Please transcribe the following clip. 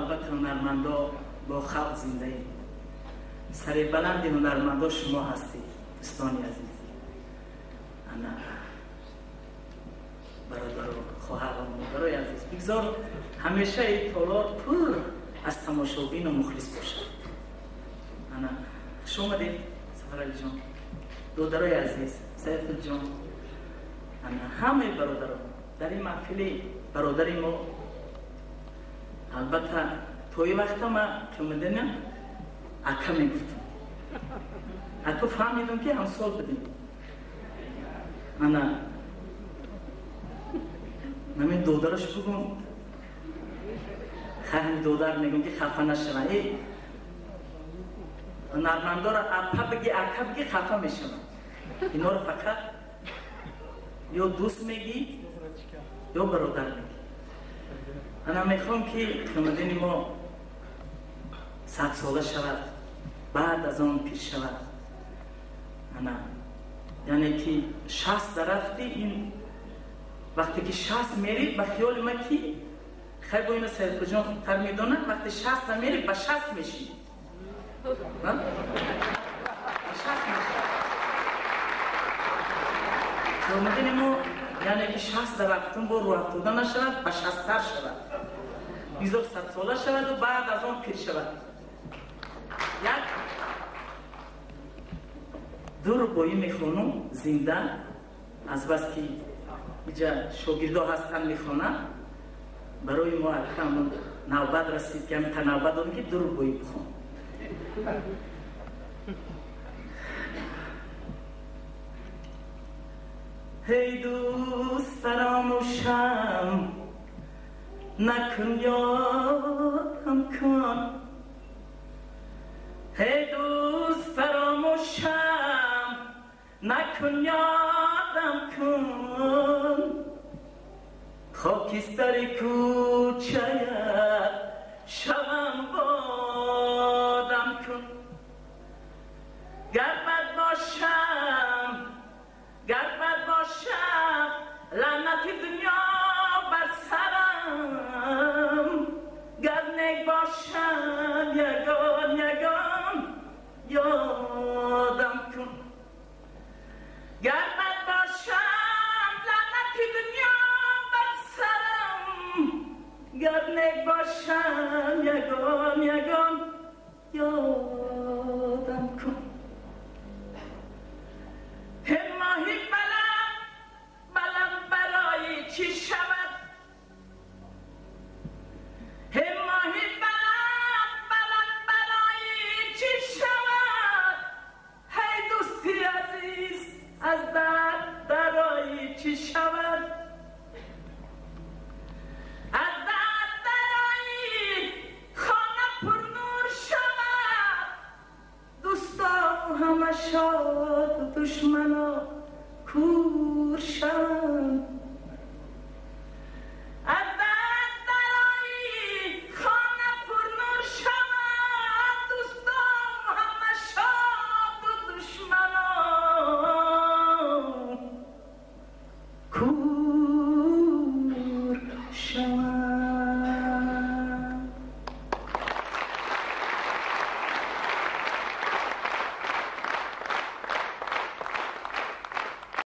Албатта ҳунармандо бо халқ зиндаем. Сари баланди ҳунармандо шумо ҳастед, дӯстони азиз. Ана бародаро, хоҳарон, модарои азиз, бигзор ҳамеша ин толор пур аз тамошобину мухлис бошад. Ана хуш омадед, Сафаралиҷон, додарои азиз, Сайфулҷон, ана ҳамаи бародарон дар ин маҳфили бародари мо. Албатта то ин вақта ман Қиёмиддинам ака мегуфтам. Ака фаҳмидам ки ҳамсол будем. Ана намин додараш бугум, хаҳм додар мегум ки хафа нашаванд. Ҳунармандоро апа биги, ака биги, хафа мешаванд. Инҳоро фақат ё дӯст мегӣ, ё бародар мегӣ. Ана мехоҳам ки Қиёмиддини мо 100 сола шавад, баъд аз он пир шавад. Ана яъне ки 60 рафти, ин вақте ки 60 мери, ба хиёли ма ки хай бо ина Сайфулҷон хубтар медонад, вақте 60 мери, ба 60 мешӣ, ба 60 мешӣ. Қиёмиддини мо яъне ки 60 рафтун бо рӯ афтода нашавад, ба шасттар шавад, бизор 100 сола шаваду баъд аз он пир шавад. Як ду рубоӣ мехонум зинда, азбаски иҷа шогирдо ҳастанд, мехонанд барои мо. Акам навбат расид ки ҳамин навбат додем ки ду рубоӣ бихон. Ҳей дӯст, фаромӯшам накун, ёдам кун. Ҳей дӯст, фаромӯшам накун, ёдам кун. Хокистари кӯчаят шавам, бодам кун. Гар бад бошам, гар бад бошам, лаънати дунё бар сарам. Гар нек бошам, ягон ягон ёдам кун. Гар бад бошам, лаънати дунё бар сарам. Гар нек бошам, ягон ягон ёдам кун. Моҳи баланд баланд барои чӣ шавад? Моҳи баланд баланд барои чӣ шавад? Ҳей дӯсти азиз, аз дард дарои чӣ шавад? Аз дард дарои хона пурнур шавад. Дӯсто ҳама шод, душмано кур шаванд.